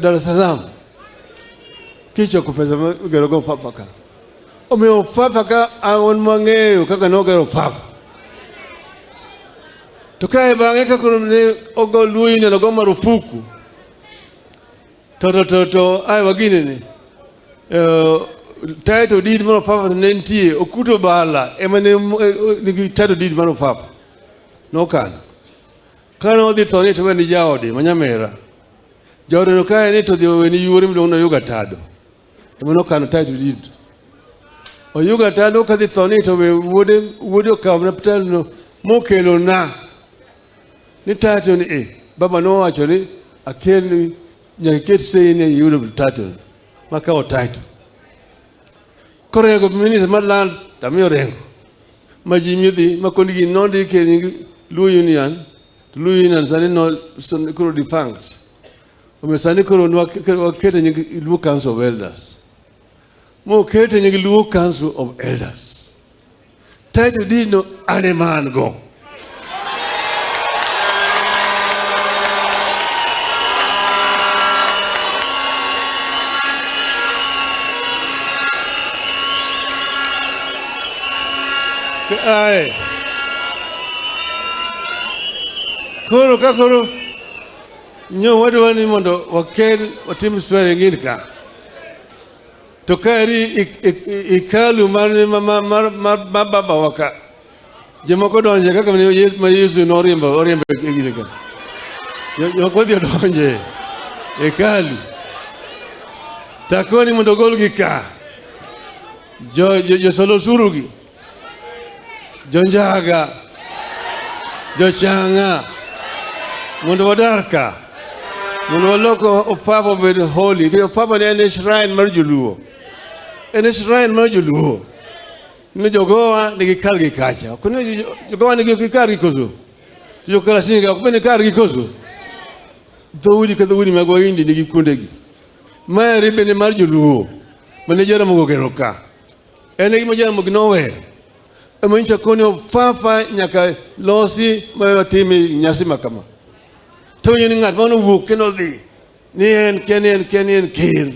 Dar es Salaam kichoko pesa ma igerogo Ofafa ka. Omiyo Ofafa ka an mang'eyo kaka nogero Ofafa. To kae bang'e ka koro ne ogo Luo Union ogo marufuku to ae wagine ni title deed mar Ofafa ne nitie Okuto Bala ema ne nigi title deed mar Ofafa nokano. Kane odhi tho ni to weni jaode ma nyamera. Jaode no kae ni to dhi oweni yuore miluongo ni Oyuga Tado. Ema nokano title deed. Oyuga Tado kadhi tho ni to we wuode okawo mana title no mokelo na. Ni title ni baba nowacho ni akel nyaka iket sei ni iyudo title. Makawo title. Korengo minister mar lands tamiyo Rengo. Ma ji midhi ma koni gi nondike nying Luo Union to Luo Union sani no koro defunct. Omiyo sani koro wakete nying Luo Council of Elders. Mokete nying Luo Council of Elders. Title deed no an ema an go. Ae. Koro ka koro nyo wadwa ni mondo wakel watim swearing in ka. To kaeri ikalu mar babawa ka. Jomoko donje kaka ma Yesu noriembo oriembo e gine ka. Jomoko odhi odonje hekalu. Takoni mondo ogolgi ka. Josol osuru gi. Jonjaga. Jochanga. Mondo wadar ka. Mondo walok Ofafa obed holy. Nikech Ofafa ne en shrine mar joluo. En shrine mar joluo. Ni jogowa nigi kargi kacha. Ok ni jogowa nigi kargi koso. Jo Karasinga ok bende kargi koso. Dhoudi ka dhoudi mag Wahindi nigi kuondegi. Maeri bende mar joluo mane Jaramogi ogero ka. En e gima Jaramogi noweyo. Ema nyicha koni Ofafa nyaka losi ma watime nyasi ma kama. To winjo ni ng'at mano owuok kendo odhi ni en kia ni en kia ni en ker.